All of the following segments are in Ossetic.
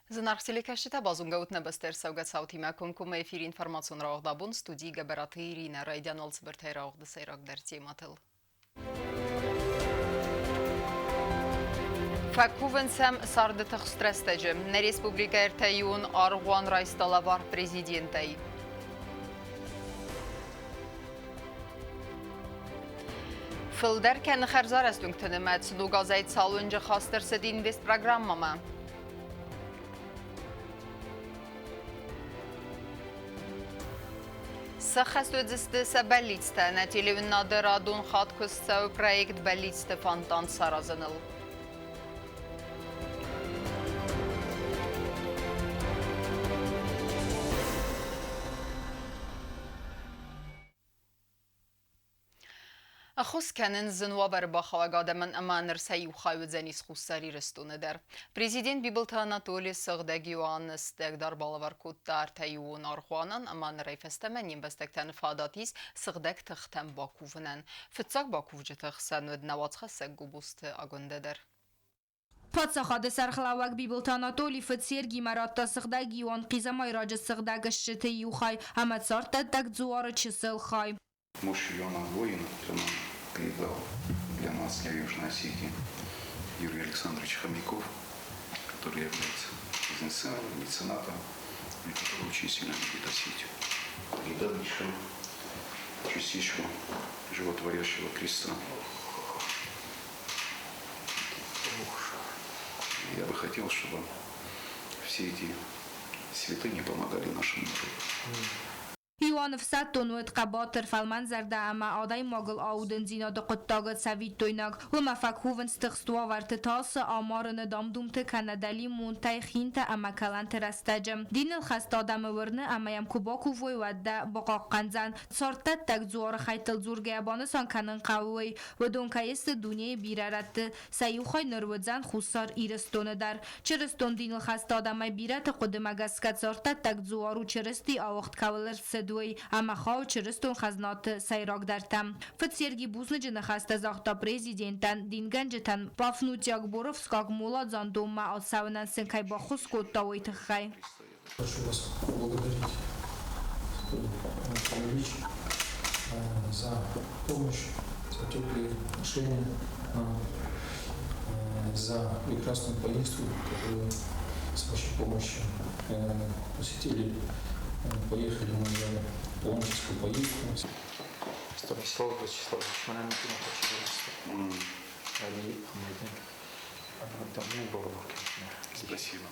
Зынаргъ телекӕсджытӕ, базонгӕ ут нӕ бӕстӕ ӕрцӕугӕ цаутимӕ комкоммӕ эфиры информацион рауагъд абон студийы Гӕбӕраты Иринӕ. Райдиан уал цыбыртӕй рауагъды сӕйрагдӕр темӕтыл. Фӕкувынц сӕм царды тыхст рӕстӕджы. Нӕ республикӕ ӕртӕиуон аргъуан райста лӕвар президентӕй. Фылдӕр кӕны хӕрзарӕзт уынгты нымӕц. Ног азӕй цал уынджы хаст ӕрцыд инвестпрограммӕмӕ. Сӕххӕст уыдзысты сӕ бӕллицтӕ. Нӕ телеуынынады радон хатт куыст цӕуы проект «Бӕллицты фонтан» саразыныл. Ӕххуыс кӕнын зын уавӕры бахауӕг адӕмӕн ӕмӕ ныр сӕ иу хай уыдзӕнис Хуссар Ирыстоны дӕр. Президент Бибылты Анатоли Сыгъдӕг Иоанны стӕгдар балӕвар кодта ӕртӕиуон аргъуанӕн ӕмӕ нырӕй фӕстӕмӕ не мбӕстӕгтӕн фадат ис сыгъдӕг тыхтӕм бакувынӕн. Фыццаг бакувджыты хсӕн уыд нӕ уацхӕссӕг Губузты Агуындӕ дӕр. Паддзахады сӕргълӕууӕг Бибылты Анатоли фыд Сергимӕ радта Сыгъдӕг Иоанн хъизӕмайраджы сыгъдӕг стджыты иу хай ӕмӕ царддӕттӕг дзуары чысыл хай. Муж Иоанна Воина нам передал для нас, для Южной Осетии, Юрий Александрович Хомяков, который является бизнесменом, меценатом, и который очень сильно любит Осетию. Передал еще частичку животворящего креста. Я бы хотел, чтобы все эти святыни помогали нашему народу. Иоанн ӕфсӕддон уыд хъӕбатыр, фӕлмӕнзӕрдӕ ӕмӕ адӕймагыл аудындзинады хъуыддагы цӕвиттойнаг. Уымӕ фӕкувынц тыхст уавӕрты тасы, амарыны, дам-думты кӕнӕ дӕлимонтӕй хинтӕ ӕмӕ кӕлӕнты рӕстӕджы. Диныл хӕст адӕмы уырны ӕмӕ йӕм куы бакувой, уӕд дӕ бахъахъхъӕндзӕн. Царддӕттӕг дзуары хӕйттыл дзургӕйӕ банысан кӕнын хъӕуы уый, уыдон кӕй сты дунейы бирӕ рӕтты, Сӕ иу хай ныр уыдзӕн Хуссар Ирыстоны дӕр. Чырыстон диныл хӕст адӕмӕй бирӕты хъуыдымӕ гӕсгӕ царддӕттӕг дзуар у Чырысти ауыгъд кӕуыл ӕрцыд, уый, ӕмӕ хауы чырыстон хӕзнаты сӕйрагдӕртӕм. Фыд Серги бузныджы ныхӕстӕ загъта президентӕн, дингӕнджытӕн Пафнутиаг Боровскаг моладзандонмӕ ацӕуынӕн сын кӕй баххуыс кодта, уый тыххӕй. Хочу вас поблагодарить, Анатолий Ильич, за помощь, за теплые отношения, за прекрасную поездку, которую с вашей помощью посетили. Поехали мы на паломническую поездку. Станислав Вячеславович, Спасибо.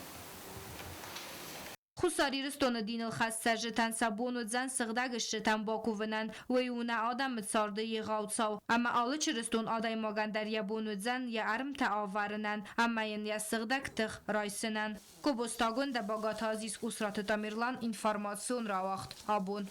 Хуссар Ирыстоны диныл хӕссӕджытӕн сӕ бон уыдзӕн сыгъдӕг стджытӕм бакувынӕн, уый у нӕ адӕмы царды егъау цау, ӕмӕ алы чырыстон адӕймагӕн дӕр йӕ бон уыдзӕн йӕ ӕрмттӕ авӕрынӕн ӕмӕ йын йӕ сыгъдӕг тых райсынӕн. Гобозтагондӕ Багаты Азиз Къусраты Тамерлан информацион рауагъд абон.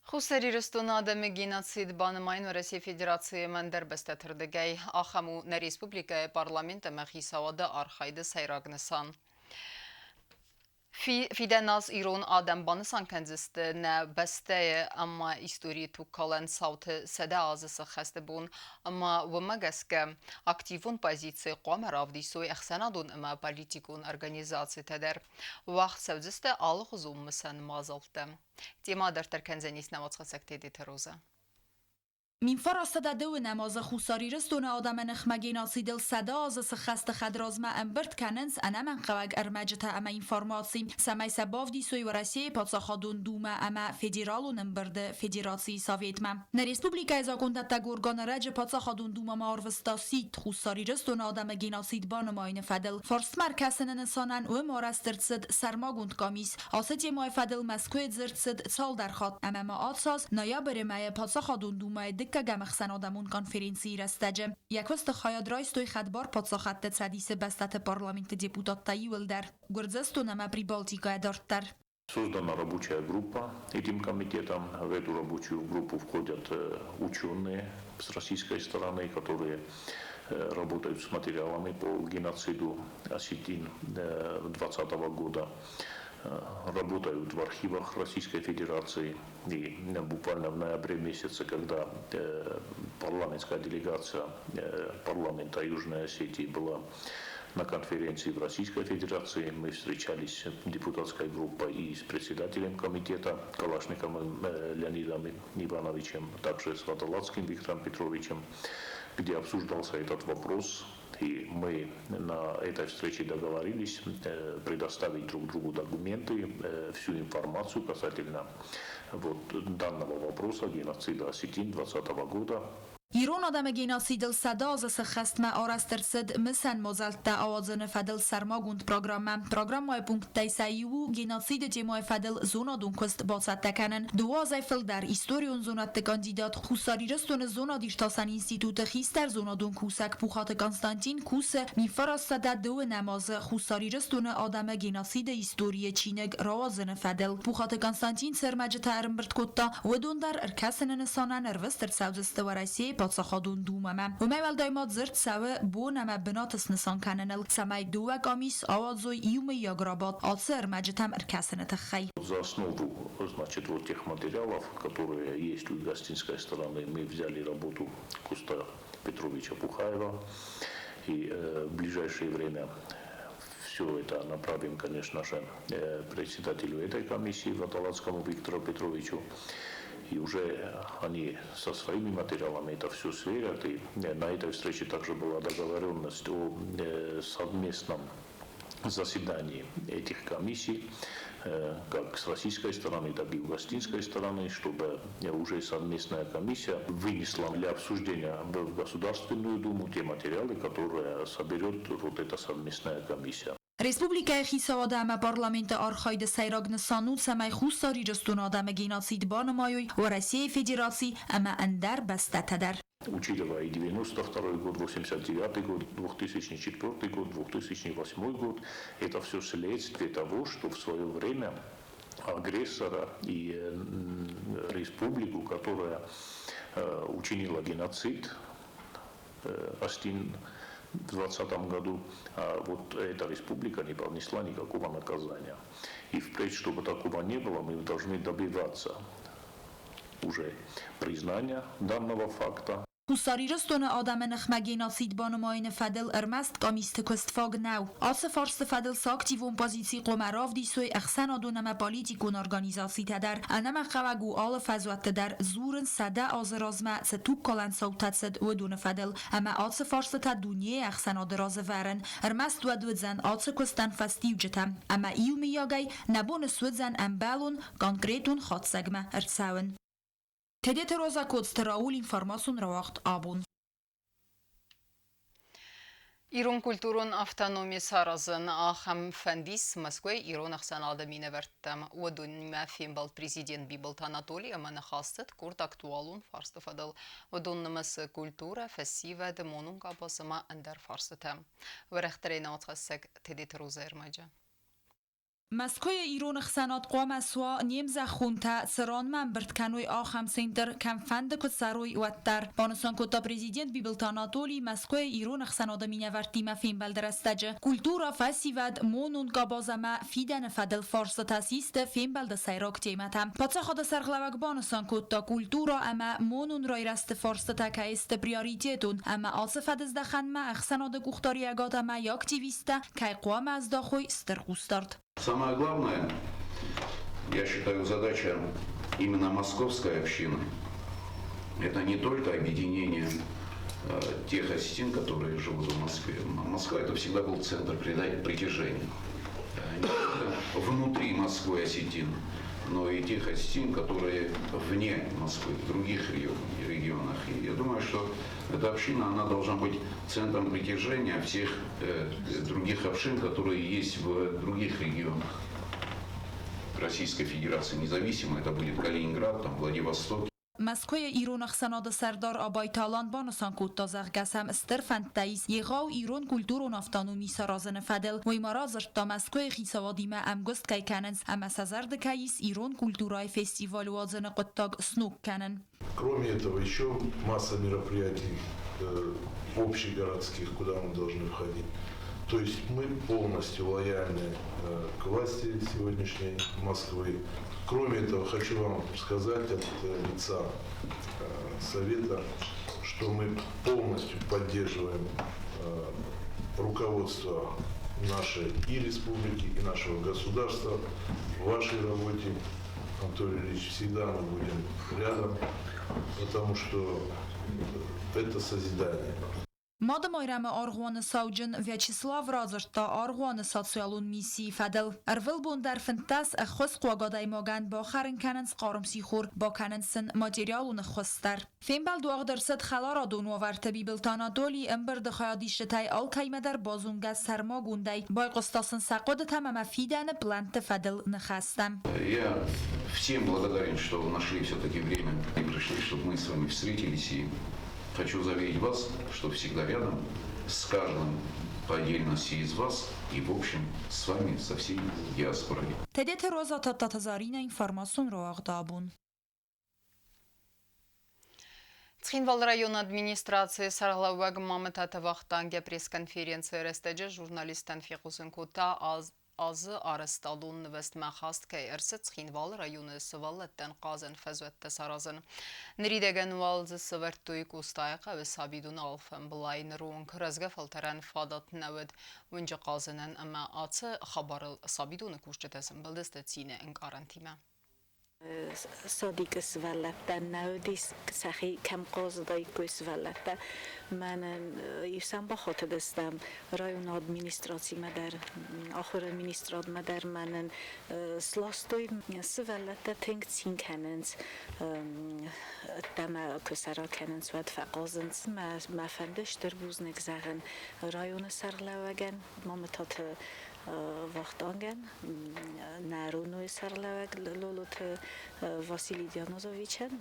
Хуссар Ирыстоны адӕмы геноцид банымайын Уӕрӕсейы Федерацийы ӕндӕр бӕстӕты рдыгӕй. Ахӕм у нӕ республикӕйы парламент ӕмӕ хицауады архайды сӕйраг нысан. Фидӕн аз ирон адӕм банысан кӕндзысты нӕ бӕстӕйы ӕмӕ историйы тугкалӕн цауты 100 азы сӕххӕсты бон ӕмӕ уымӕ гӕсгӕ активон позици хъуамӕ равдисой ӕхсӕнадон ӕмӕ политикон организацитӕ дӕр. Уагъд цӕудзысты алыгъуызон мысӕн мадзӕлттӕ. Темӕ дарддӕр кӕндзӕнис нӕ уацхӕссӕг Тедеты Розӕ. Минфарастадӕ дыууынӕм азы Хуссар Ирыстоны адӕмы ныхмӕ геноцидыл 100 азы сыххӕсты хӕдразмӕ ӕмбырд кӕнынц ӕнӕмӕнгхъӕуӕг ӕрмӕджытӕ ӕмӕ информаци, цӕмӕй сӕ бавдисой Уӕрӕсейы Паддзахадон Думӕ ӕмӕ Федералон ӕмбырды Федерацийы Советмӕ. Нӕ республикӕйы закъондӕттӕг орган ӕрӕджы Паддзахадон Думӕмӕ арвыста сидт Хуссар Ирыстоны адӕмы геноцид банымайыны фӕдыл. Фарстмӕ ӕркӕсыны нысанӕн уым арӕзт ӕрцыд сӕрмагонд къамис. Ацы темӕйы фӕдыл Мӕскуыйы дзырд цыд цалдӕр хатт ӕмӕ ма ацы аз ноябры мӕйы Паддзахадон Думӕйы дыккӕгӕм ӕхсӕнадӕмон конференцийы рӕстӕджы. Йӕ куысты хайад райстой Хӕдбар паддзахадты Цӕдисы бӕстӕты парламентты депутаттӕ иуылдӕр, Гуырдзыстон ӕмӕ Прибалтикӕйӕ дарддӕр. Создана рабочая группа этим комитетом. В эту рабочую группу входят ученые с российской стороны, которые работают с материалами по геноциду осетин 2020 года, работают в архивах Российской Федерации. И буквально в ноябре месяце, когда парламентская делегация парламента Южной Осетии была На конференции в Российской Федерации мы встречались с депутатской группой и с председателем комитета Калашниковым Леонидом Ивановичем, также с Водолацким Виктором Петровичем, где обсуждался этот вопрос. И мы на этой встрече договорились предоставить друг другу документы, всю информацию касательно вот данного вопроса геноцида осетин 2020 года. Ирон адӕмы геноцидыл 100 азы сӕххӕстмӕ арӕзт ӕрцыд мысӕн мадзӕлттӕ ауадзыны фӕдыл сӕрмагонд программӕ. Программӕйы пункттӕй сӕ иу у геноциды темӕйы фӕдыл зонадон куыст бацӕттӕ кӕнын. Дыууӕ азӕй фылдӕр историон зонӕдты кандидат, Хуссар Ирыстоны зонад-иртасӕн институты хистӕр зонадон кусӕг Пухаты Константин кусы 1932 азы Хуссар Ирыстоны адӕмы геноциды историйы чиныг рауадзыны фӕдыл. Пухаты Константин цы ӕрмӕджытӕ ӕрӕмбырд кодта, уыдон дӕр ӕркӕсыны нысанӕн ӕрвыст ӕрцӕудзысты Уӕрӕсейы паддзахадон Думӕмӕ. Уымӕй уӕлдай ма дзырд цӕуы бон ӕмӕ бынат снысан кӕныныл, цӕмӕй дыууӕ къамис ауадзой иумӕйаг рабадт ацы ӕрмӕджытӕм ӕркӕсыны тыххӕй. За основу, значит, вот тех материалов, которые есть у гостинской стороны, мы взяли работу Куста Петровича Пухаева. И в ближайшее время все это направим, конечно же, председателю этой комиссии, Водолацкому Виктору Петровичу. И уже они со своими материалами это все сверят. И на этой встрече также была договоренность о совместном заседании этих комиссий, как с российской стороны, так и угостинской стороны, чтобы уже совместная комиссия вынесла для обсуждения в Государственную Думу те материалы, которые соберет вот эта совместная комиссия. Республикӕйы хицауады ӕмӕ парламенты архайды сӕйраг нысан у, цӕмӕй Хуссар Ирыстоны адӕмы геноцид банымайой Уӕрӕсейы Федераци ӕмӕ ӕндӕр бӕстӕтӕ дӕр. Учитывая и 92 год, 89 год, 2004 год, 2008 год, это все следствие того, что в свое время агрессора и республику, которая учинила геноцид осетин в 2020 году, а вот эта республика не понесла никакого наказания. И впредь, чтобы такого не было, мы должны добиваться уже признания данного факта. Хуссар Ирыстоны адӕмы ныхмӕ геноцид банымайыны фӕдыл ӕрмӕст къамисты куыст фаг нӕу. Ацы фарсты фӕдыл сӕ активон позици хъуамӕ равдисой ӕхсӕнадон ӕмӕ политикон организацитӕ дӕр. Ӕнӕмӕнгхъӕуӕг у алы фӕзуӕтты дӕр дзурын 100 азы размӕ цы тугкалӕн цаутӕ цыд, уыдоны фӕдыл ӕмӕ ацы фарстытӕ дунейы ӕхсӕнады раз ӕвӕрын. Ӕрмӕст уӕд уыдзӕн ацы куыстӕн фӕстиуджытӕ ӕмӕ иумӕйагӕй нӕ бон суыдзӕн ӕмбӕлон конкретон хатдзӕгмӕ ӕрцӕуын. Тедеты Роза, Коцты Рауль, информацион рауагъд «Абон». Ирон культурон автономи саразын ахӕм фӕнд ис Мӕскуыйы ирон ӕхсӕнады минӕвӕрттӕм. Уыдонимӕ фембӕлд президент Бибылты Анатоли ӕмӕ ныхас цыд къорд актуалон фарсты фӕдыл. Уыдон нымӕцы культурӕ, фӕсивӕды, монон къабаз ӕмӕ ӕндӕр фарстытӕ. Уӕрӕхдӕрӕй нӕ уацхӕссӕг Тедеты Розӕ ӕрмӕджы. Мӕскуыйы ирон ӕхсӕнад хъуамӕ суа не мзӕххонтӕ цы ранмӕ ӕмбырд кӕной, ахӕм центр, кӕмфӕнды куы цӕрой, уӕддӕр, банысан кодта президент Бибылты Анатоли Мӕскуыйы ирон ӕхсӕнады минӕвӕрттимӕ фембӕлды рӕстӕджы. Культурӕ, фӕсивӕд, монон къабаз ӕмӕ фидӕны фӕдыл фарстытӕ систы фембӕлды сӕйраг темӕтӕ. Паддзахады сӕргълӕууӕг банысан кодта, культурӕ ӕмӕ монон райрӕзты фарстытӕ кӕй сты приоритетон ӕмӕ ацы фӕдыздӕхӕнмӕ ӕхсӕнады къухдариуӕгад ӕмӕ йӕ активисттӕ кӕй хъуамӕ аздахой стыр хъусдард. Самое главное, я считаю, задача именно московской общины – это не только объединение тех осетин, которые живут в Москве. Москва – это всегда был центр притяжения. Не только внутри Москвы осетин, но и тех осетин, которые вне Москвы, в других регионах. И я думаю, что эта община, она должна быть центром притяжения всех других общин, которые есть в других регионах Российской Федерации, независимо, это будет Калининград, там, Владивосток. Мӕскуыйы ирон ӕхсӕнады сӕрдар Абайты Алан банысан кодта, зӕгъгӕ сӕм стыр фӕндтӕ ис егъау ирон культурон автономи саразыны фӕдыл. Уый ма радзырдта, Мӕскуыйы хицауадимӕ ӕмгуыст кӕй кӕнынц ӕмӕ сӕ зӕрды кӕй ис ирон культурӕйы фестиваль уадзыны хъуыддаг сног кӕнын. Кроме этого, еще масса мероприятий общегородских, куда мы должны входить. То есть мы полностью лояльны к власти сегодняшней Москвы. Кроме этого, хочу вам сказать от лица Совета, что мы полностью поддерживаем руководства нашей и республики, и нашего государства в вашей работе. Анатолий Ильич, всегда мы будем рядом, потому что это созидание. Мады Майрӕмы аргъуаны сауджын Вячеслав радзырдта аргъуаны социалон миссийы фӕдыл. Ӕрвылбон дӕр 15 ӕххуысхъуаг адӕймагӕн бахӕрын кӕнынц хъарм сихор, бакӕнынц сын материалон ӕххуыс дӕр. Фембӕлд уагъд ӕрцыд хӕларадон уавӕрты Бибылты Анатолийы ӕмбырды хайадисджытӕй алкӕимӕ дӕр базонгӕ сӕрмагондӕй, байхъуыста сын сӕ хъуыдытӕм ӕмӕ фидӕны плӕнтты фӕдыл ныхӕстӕм. Я всем благодарен, что нашли все-таки время и пришли, чтобы мы с вами встретились и Хочу заверить вас, что всегда рядом с каждым по отдельности из вас и, в общем, с вами, со всей диаспорой. Тедеты Роза Тадтаты Заринӕ, информацион рауагъды абон. Цхинвалы районы администрацийы сӕргълӕууӕг Мамытаты Вахтанг йӕ пресс-конференцийы рӕстӕджы журналисттӕн фехъусын кодта, азы арӕзтадон нывӕзтмӕ хаст кӕй ӕрцыд Цхинвалы районы сывӕллӕттӕн хъазӕн фӕзуӕттӕ саразын. Ныридӕгӕн уал дзы сӕвӕрдтой Къостайы хъӕуы сабидоны алфӕмбылай ныронг рӕзгӕ фӕлтӕрӕн фадат нӕ уыд уынджы хъазынӕн ӕмӕ ацы хабарыл сабидоны кусджытӕ сӕмбӕлдысты цины ӕнкъарӕнтимӕ. Садикы сывӕллӕттӕ нӕ уыдис, сӕхи кӕм хъазыдаиккой сывӕллӕттӕ. Мӕнӕн иу сӕм бахатыдыстӕм районы администрацимӕ дӕр, ахуыры министрадмӕ дӕр мӕнӕн сластой. Сывӕллӕттӕ тынг цин кӕнынц, ӕддӕмӕ куы сӕ ракӕнынц, уӕд фӕхъазынц. Мӕ фӕнды стыр бузныг зӕгъын районы сӕргълӕууӕгӕн Мамытаты Вахтангӕн, нӕ РОНО-йы сӕргълӕууӕг Лолоты Василий Дианозовичӕн.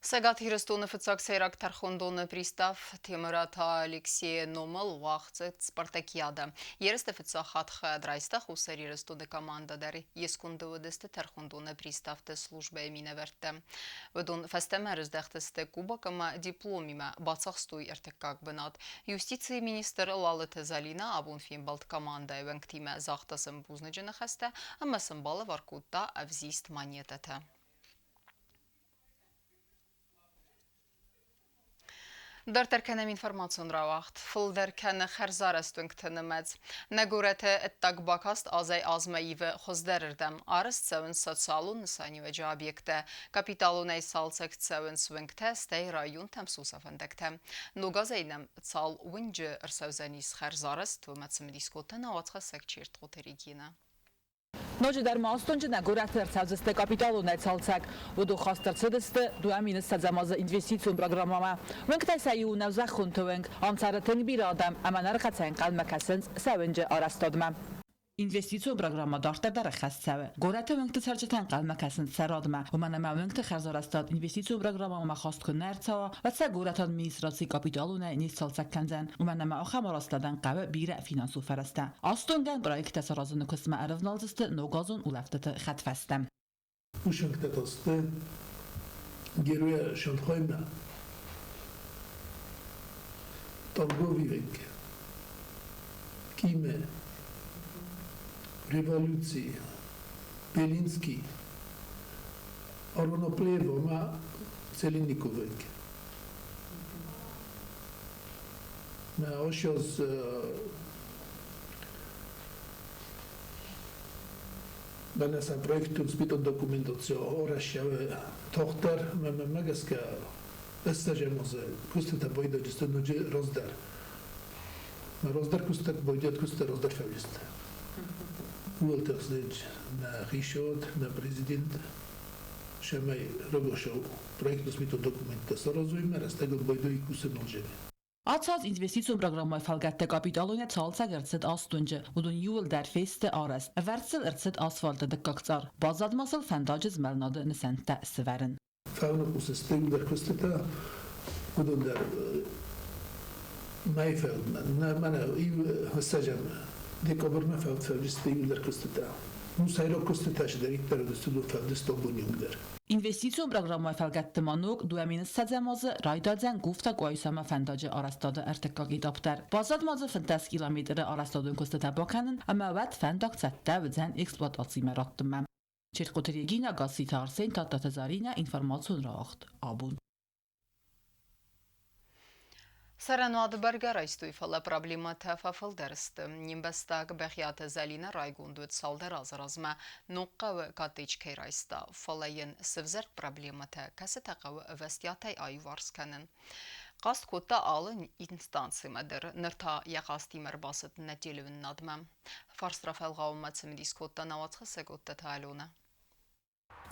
Цӕгат Ирыстоны фыццаг сӕйраг тӕрхондоны пристав Темыраты Алексейы номыл уагъд цыд спартакиадӕ. Ерысты фыццаг хатт хайад райста Хуссар Ирыстоны командӕ дӕр. Йе сконды уыдысты тӕрхондоны приставты службӕйы минӕвӕрттӕ. Уыдон фӕстӕмӕ рыздӕхтысты кубок ӕмӕ дипломимӕ, бацахстой ӕртыккаг бынат. Юстицийы министр Лалыты Залина абон фембӕлд командӕйы уӕнгтимӕ, загъта сын бузныджы ныхӕстӕ ӕмӕ сын балӕвар кодта ӕвзист монетӕтӕ. Дарддӕр кӕнӕм информацион рауагъд. Фылдӕр кӕны хӕрзарӕзт уынгты нымӕц. Нӕ горӕты ӕддаг бакаст азӕй-азмӕ ивы хуыздӕрырдӕм. Арӕзт цӕуынц социалон нысаниуӕджы объекттӕ, капиталонӕй цалцӕг цӕуынц уынгтӕ, стӕй районтӕм сусӕ фӕндӕгтӕ. Ног азӕй нӕм цал уынджы ӕрцӕудзӕнис хӕрзарӕзт, уымӕ цымыдис кодта нӕ уацхӕссӕг Чертхъоты Регинӕ. Ноджыдӕр ма астонджы нӕ горӕты ӕрцӕудзысты капиталонӕй цалцӕг. Уыдон хаст ӕрцыдысты 2020 азы инвестицион программӕмӕ. Уынгтӕй сӕ иу нӕу зӕххонты уынг. Ам цӕры тынг бирӕ адӕм ӕмӕ нӕрхъӕцӕй ӕнхъӕлмӕ кӕсынц сӕ уынджы арӕзтадмӕ. Инвестицион программӕ дарддӕр дӕр ӕххӕст цӕуы. Горӕты уынгты цӕрджытӕ ӕнхъӕлмӕ кӕсынц сӕ радмӕ, уымӕн ӕмӕ уынгты хӕрзарӕзтад инвестицион программӕмӕ хаст куы нӕ ӕрцӕуа, уӕд сӕ горӕты администраци капиталонӕй не сцалцӕг кӕндзӕн, уымӕн ӕмӕ ахӕм арӕзтадӕн хъӕуы бирӕ финансон фӕрӕзтӕ. Астонгӕн проекттӕ саразыны куыстмӕ ӕрӕвналдзысты ногазон улӕфтыты хӕдфӕстӕ. Ушингтӕ Героя Шанхоймӕ торговый Киме, Революции, Белинский, Ароноплево ма Целинниковик. Мӕ ошоз Бӕласӕ проектон сметон документаци арӕзтӕуы тагъддӕр ӕмӕ мӕнмӕ гӕсгӕ ӕссӕзӕм азы куыстытӕ байдайдзысты ноджы раздӕр. Мӕ раздӕр куыстӕг байдиат куыстӕ раздӕр фӕуисты. Ууыл тыхсдзӕн нӕ хицауад, нӕ президент, цӕмӕй рагацау проектон-сметон документтӕ саразой ӕмӕ рӕстӕгыл байдайой кусын ноджы. Ацы аз инвестицион программӕйы фӕлгӕтты капиталонӕй цалцӕг ӕрцыд астонджы, уыдон иууылдӕр фесты арӕзт. Ӕвӕрд сыл ӕрцыд асфальты дыккаг цъар. Баззад ма сыл фӕндаджы змӕлынады нысӕнттӕ сывӕрын. Фӕуыны хъусысты иугӕр куыстытӕ, уыдон дӕр мӕй фӕудмӕ, мӕнӕ иу ссӕдзӕм декабрмӕ фӕуд фӕуджысты иугӕр куыстытӕ. Ну, сӕйраг куыстытӕ цыдӕриддӕр уыдысты, уыдон фӕуд абоны онг дӕр. Инвестицион программӕйы фӕлгӕтты ма ног 2020 азы райдайдзӕн Гуфта Къуайсамӕ фӕндаджы арӕзтады ӕртыккаг этап дӕр. Баззад ма дзы 15 километры арӕзтадон куыстытӕ бакӕнын ӕмӕ уӕд фӕндаг цӕттӕ уыдзӕн эксплуатацимӕ раттынмӕ. Чертхъоты Регина, Гасситы Арсен, Тадтаты Заринӕ, информацион рауагъд абон. Цӕрӕнуаты бӕргӕ райстой, фӕлӕ проблемӕтӕ фӕфылдӕр сты. Не мбӕстаг Бӕгъиаты Зӕлинӕ райгонд уыд цалдӕр азы размӕ Ногхъӕуы коттедж кӕй райста, фӕлӕ йын сывзӕрд проблемӕтӕ, кӕцытӕ хъӕуы ӕвӕстиатӕй аиуварс кӕнын. Хъаст кодта алы инстанцимӕ дӕр, ныр та йӕ хъастимӕ ӕрбацыд нӕ телеуынынадмӕ. Фарст рафӕлгъауынмӕ цымыдис кодта науӕдзхӕссӕг Оттаты Аленӕ.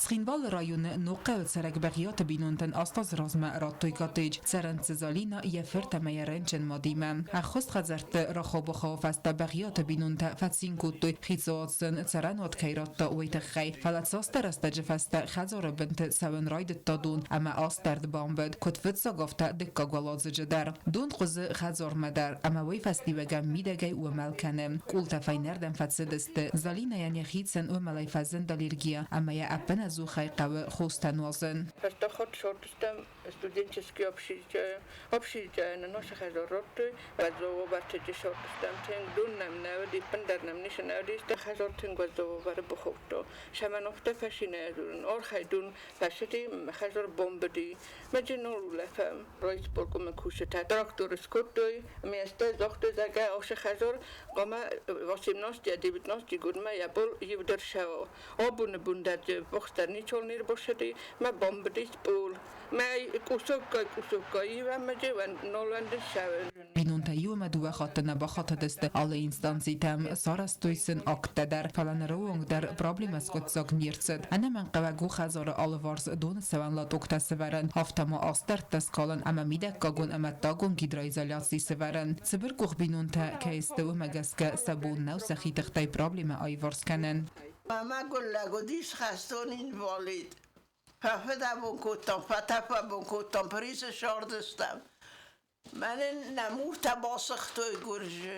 Цхинвалы районы Ногхъӕуы цӕрӕг Бӕгъиаты бинонтӕн 8 азы размӕ радтой коттедж. Цӕрынц Залина йӕ фырт ӕмӕ йӕ рынчын мадимӕ. Ӕххуыс хӕдзӕртты рахау-бахауы фӕстӕ Бӕгъиаты бинонтӕ фӕцин кодтой, хицауад сын цӕрӕнуат кӕй радта, уый тыххӕй. Фӕлӕ цасдӕр рӕстӕджы фӕстӕ хӕдзары бынты цӕуын райдыдта дон ӕмӕ астӕрд бамбыд, куыд фыццаг, афтӕ дыккаг уӕладзыджы дӕр. Дон хъуызы хӕдзармӕ дӕр ӕмӕ уый фӕстиуӕгӕн мидӕгӕй уымӕл кӕны. Къултӕ фӕйнӕрдӕм фӕцыдысты. Залинӕйӕн йӕхицӕн уымӕлӕй фӕзынд аллергия ӕмӕ йӕ ӕппынӕдзухӕй хъӕуы хостӕ нуазын. Фӕстӕхуд сортыстӕм студенческий общежитие носахазороттой, вазововартеджи сортыстӕм тынг дун нӕм нӕ уыди, ӕндӕр нӕм ницы нӕ уыди, хазор тынг вазововары буховто. Шамановтӕ фӕсинӕ дзурын, орхай дун фӕсыди, хазор бомбыди. Мӕджы райисполкомы кусджытӕ трактор скодтой, ӕмӕ загътой, зӕгъгӕ, ацы хӕдзар хъуамӕ 18-19 годмӕ йӕ бол иудӕр сӕуа. Абоны бон дӕр бохстӕр ничол не рбасыди, мӕ бамбыдис пъол. Мӕ кусоккай кусоккай ивӕн мӕджы нолвӕнды ссӕуын. Бинонтӕ иу ӕмӕ дыууӕ хатты нӕ бахатыдысты алы инстанцитӕм, сарӕзтой сын акттӕ дӕр, фӕлӕ ныры онг дӕр проблемӕ скъуыддзаг не рцыд. Ӕнӕмӕнгхъӕуӕг у хӕдзары алыварс доны цӕуӕн лотоктӕ сӕвӕрын, афтӕ ма астӕрдтӕ скалын ӕмӕ мидӕггагон ӕмӕ ӕддагон гидроизоляци сӕвӕрын. Цыбыркъух бинонтӕ кӕй сты, уымӕ гӕсгӕ сӕ бон нӕу сӕхи тыхтӕй проблемӕ аиуварс кӕнын. Мӕ голлаг уыдис хӕстон инвалид. Фӕфыдӕбон кодтам, фӕтӕфӕбон кодтам, Парисы ссардыстӕм. Мӕнӕн нӕ муртӕ басыгътой гуырзы.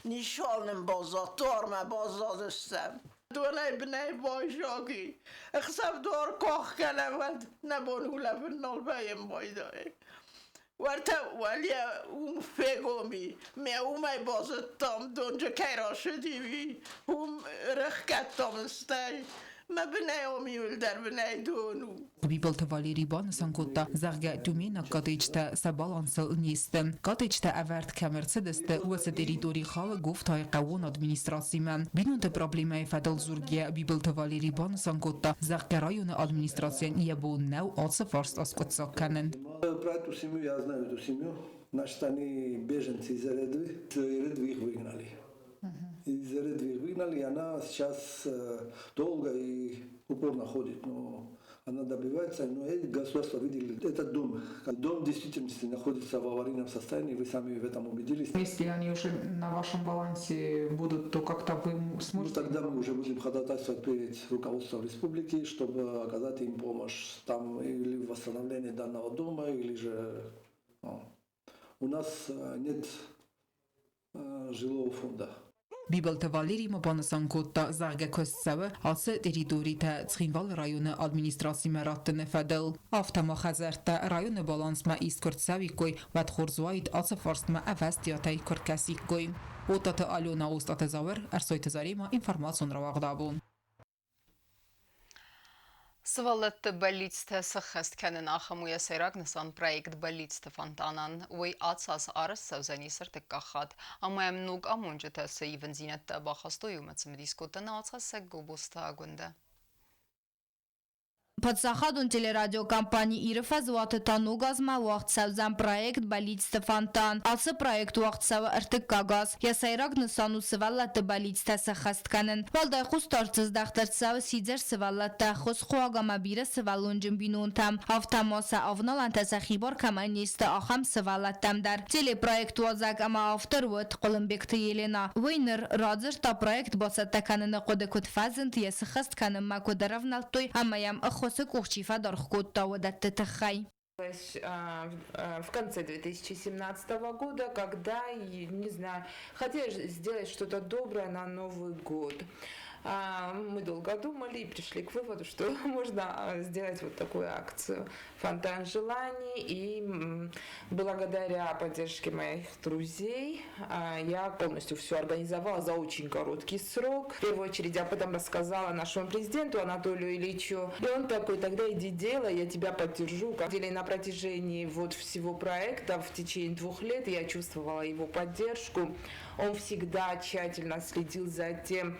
Ничиуал нын баззад, дуармӕ баззадыстӕм. Донӕй бынӕй байзади. Ӕхсӕв дуар куы ӕхгӕнӕм, уӕд нӕ бон улӕфын нал вӕййӕм байдайы. Уӕртӕ уӕле уым фегом и. Мӕ уымӕй базыдтам, донджы кӕй рацыди, уый. Уым рыхгӕдтам стӕй. Мӕ бынӕй ом иуылдӕр бынӕй дон у. Бибылты Валерий банысан кодта, зӕгъгӕ, тюменаг коттеджтӕ сӕ балансыл не сты. Коттеджтӕ ӕвӕрд кӕм ӕрцыдысты, уыцы территори хауы Гофтайы хъӕууон администрацимӕ. Бинонты проблемӕйы фӕдыл дзургӕйӕ Бибылты Валерий банысан кодта, зӕгъгӕ, районы администрацийӕн йӕ бон нӕу ацы фарст аскъуыддзаг кӕнын. Про эту семью я знаю эту семью. Значит, они беженцы из Эредвы. Из Эредвы их выгнали. Из Эредвы их выгнали, и она сейчас долго и упорно ходит, но она добивается, но государство видели этот дом. Дом в действительности находится в аварийном состоянии, вы сами в этом убедились. Если они уже на вашем балансе будут, то как-то вы сможете... Ну, тогда мы уже будем ходатайствовать перед руководством республики, чтобы оказать им помощь там или в восстановлении данного дома, или же ну, у нас нет жилого фонда. Бибылты Валери ма банысан кодта, зӕгъгӕ, куыст цӕуы ацы территоритӕ Цхинвалы районы администрацимӕ раттыны фӕдыл. Афтӕ ма хӕдзӕрттӕ районы балансмӕ ист куы рцӕуиккой, уӕд хорз уаид ацы фарстмӕ ӕвӕстиатӕй куы ркӕсиккой. Оттаты Алена, Остъаты Зауыр, Ӕрсойты Заремӕ, информацион рауагъд абон. Сывӕллӕтты бӕллицтӕ сӕххӕст кӕнын ахӕм у йӕ сӕйраг нысан проект «Бӕллицты фонтанӕн». Уый ацас арӕзт цӕудзӕнис ӕртыккаг хатт. Ӕмӕ йӕм ног амонджытӕ цы ивындзинӕдтӕ бахастой, уымӕ цымыдис кодта науӕдзхӕссӕг Гобозты Агуындӕ. Паддзахадон телерадиокомпани Иры фӕзуаты та ног азмӕ уагъд цӕудзӕн проект «Бӕллицты фонтан». Ацы проект уагъд цӕуы ӕртыккаг аз. Йӕ сӕйраг нысан у сывӕллӕтты бӕллицтӕ сӕххӕст кӕнын. Уӕлдай хъусдард здӕхт ӕрцӕуы сидзӕр сывӕллӕттӕ, ӕххуысхъуаг ӕмӕ бирӕ сывӕллонджын бинонтӕм. Афтӕ ма сӕ авналӕнтӕ сӕхи бар кӕмӕн не сты, ахӕм сывӕллӕттӕм дӕр. Телепроект уадзӕг ӕмӕ автор уыд Хъуылымбегты Елена. Уый ныр радзырдта проект бацӕттӕ кӕныны хъуыды куыд фӕзынд, йӕ сыххӕст кӕнынмӕ куыд ӕрӕвнӕлдтой ӕмӕ йӕм ӕххуысы къух чи фӕдаргъ кодта, уыдӕтты тыххӕй. В конце 2017 года, когда, не знаю, хотела сделать что-то доброе на Новый год. Мы долго думали и пришли к выводу, что можно сделать вот такую акцию «Фонтан желаний». И благодаря поддержке моих друзей я полностью все организовала за очень короткий срок. В первую очередь я потом рассказала нашему президенту Анатолию Ильичу. И он такой: тогда иди делай, я тебя поддержу. На протяжении вот всего проекта в течение 2 лет я чувствовала его поддержку. Он всегда тщательно следил за тем,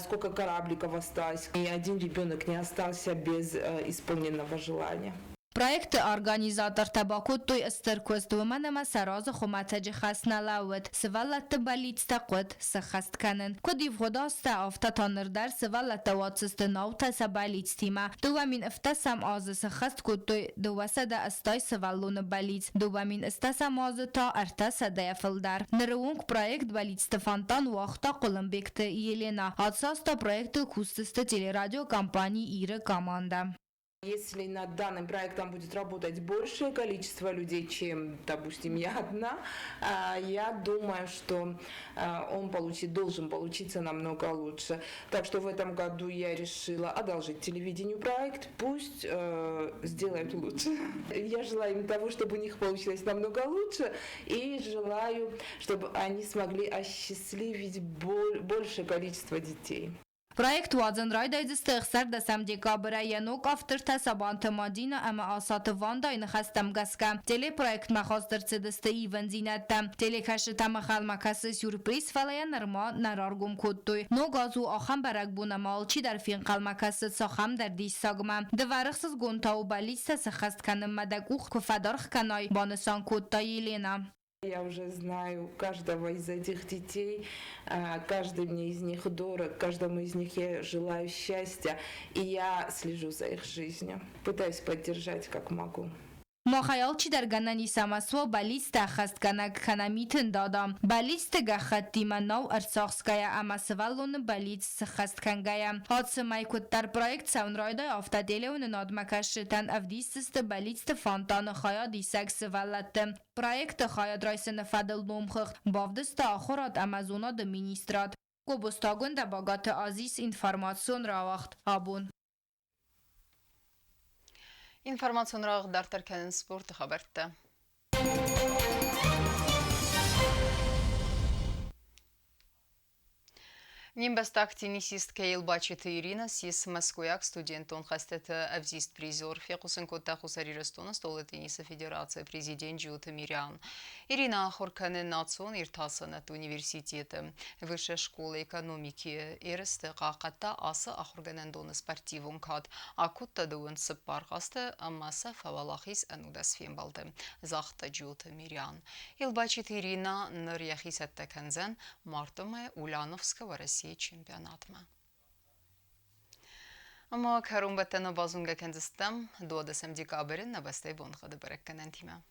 сколько корабликов осталось. Ни один ребенок не остался без исполненного желания. Проекты организатортӕ бакодтой стыр куыст, уымӕн ӕмӕ сӕ разы хуымӕтӕджы хӕс нӕ лӕууыд. Сывӕллӕтты бӕллицтӕ хъуыд сӕххӕст кӕнын. Куыд ивгъуыд азтӕ, афтӕ та ныр дӕр сывӕллӕттӕ уадздзысты наутӕ сӕ бӕллицтимӕ. 2017 азы сӕххӕст кодтой 280 сывӕллоны бӕллиц, 2010 азы та 300-йӕ фылдӕр. Ныры онг проект Бӕллицты фонтан уагъта Хъуылымбегты Елена. Ацы аз та проектыл кусдзысты телерадиокомпани Иры командӕ. Если над данным проектом будет работать большее количество людей, чем, допустим, я одна, я думаю, что он должен получиться намного лучше. Так что в этом году я решила одолжить телевидению проект, пусть сделают лучше. Я желаю им того, чтобы у них получилось намного лучше, и желаю, чтобы они смогли осчастливить большее количество детей. Проект уадзын райдайдзысты 16 декабрӕй, йӕ ног автортӕ Сабанты Мадина ӕмӕ Асаты Вандайы ныхӕстӕм гӕсгӕ. Телепроектмӕ хаст ӕрцыдысты ивӕндзинӕдтӕ. Телекӕсджытӕм ӕнхъӕлмӕ кӕсы сюрприз, фӕлӕ йӕ нырма нӕ раргом кодтой. Ног аз у ахӕм бӕрӕгбон ӕмӕ алчидӕр фенхъӕлмӕ кӕсы цахӕмдӕр диссагмӕ. Дывӕр ӕхсызгон та у бӕллицтӕ сӕххӕст кӕнынмӕ дӕ къух куы фӕдаргъ кӕнай, банысан кодта Елена. Я уже знаю каждого из этих детей, каждый мне из них дорог, каждому из них я желаю счастья, и я слежу за их жизнью, пытаюсь поддержать как могу. Махӕй алчидӕр гӕнӕн ис ӕмӕ суа бӕллицтӕ ӕххӕстгӕнӕг кӕнӕ митын дада. Бӕллицты гӕххӕттимӕ нау ӕрцахсгӕйӕ ӕмӕ сывӕллоны бӕллиц сыххӕст кӕнгӕйӕ. Ацы мӕй куыддӕр проект цӕуын райдайа, афтӕ телеуынынадмӕ кӕсджытӕн ӕвдисдзысты бӕллицты фонтаны хайадисӕг сывӕллӕтты. Проекты хайад райсыны фӕдыл номхыгъд бавдыста Ахуырад ӕмӕ зонады министрад. Гобозтагондӕ Багаты Азиз информацион рауагъд абон. Информацион рауагъд дарддӕр кӕнынц спорты хабӕрттӕ. Не мбӕстаг теннисисткӕ Елбачиты Ирина ссис мӕскуыйаг студентон хӕстыты ӕвзист призер, фехъусын кодта Хуссар Ирыстоны стъолы теннисы федерацийы президент Джиоты Мириан. Ирина ахуыр кӕны национ иртасӕнӕдты университеты. Высшая школа экономики ерысты хъахъхъӕдта ацы ахуыргӕнӕндоны спортивон кад. Акодта 24 хъазты ӕмӕ сӕ фӕуӕлахиз 19 фембӕлды, загъта Джиоты Мириан. Елбачиты Ирина ныр йӕхи цӕттӕ кӕндзӕн марты мӕй Ульяновскы Уӕрӕсейы чемпионатмӕ. Ӕмӕ кӕронбӕттӕны базонгӕ кӕндзыстӕм 12 декабры нӕ бӕстӕйы боныхъӕды бӕрӕггӕнӕнтимӕ.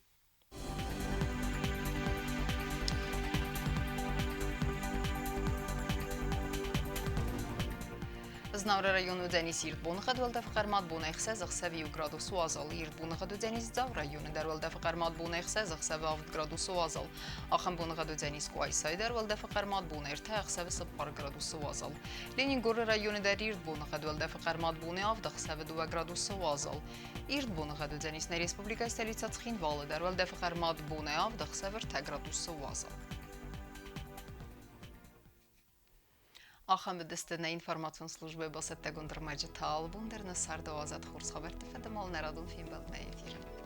Знауыры районы уыдзӕнис ирд боныхъӕд, уӕлдӕфы хъӕрмад бонӕй 6 ӕхсӕв 1 градус уазал. Ирд боныхъӕд уыдзӕнис Дзауы районы дӕр, уӕлдӕфы хъӕрмад бонӕй 6 ӕхсӕвы 7 градусы уазал. Ахӕм боныгъӕд уыдзӕнис Къуайсайы дӕр, уӕлдӕфы хъӕрмад бонӕй 3 ӕхсӕвы 4 градусы уазал. Ленингоры районы дӕр ирд боныгъӕд, уӕлдӕфы хъӕрмад бонӕй 7 ӕхсӕвы 2 градусы уазал. Ирд боныгъӕд уыдзӕнис нӕ республикӕйы столицӕ Цхинвалы дӕр, уӕлдӕфы хъӕрмад бонӕй 7 ӕхсӕвы 3 градусы уазал. Ахӕм уыдысты нӕ информацион службӕйы бацӕттӕгонд ӕрмӕджытӕ. Алыбон дӕр нӕ царды уадзӕд хорз хабӕртты фӕдыл нӕ радон фембӕлд нӕ эфиры.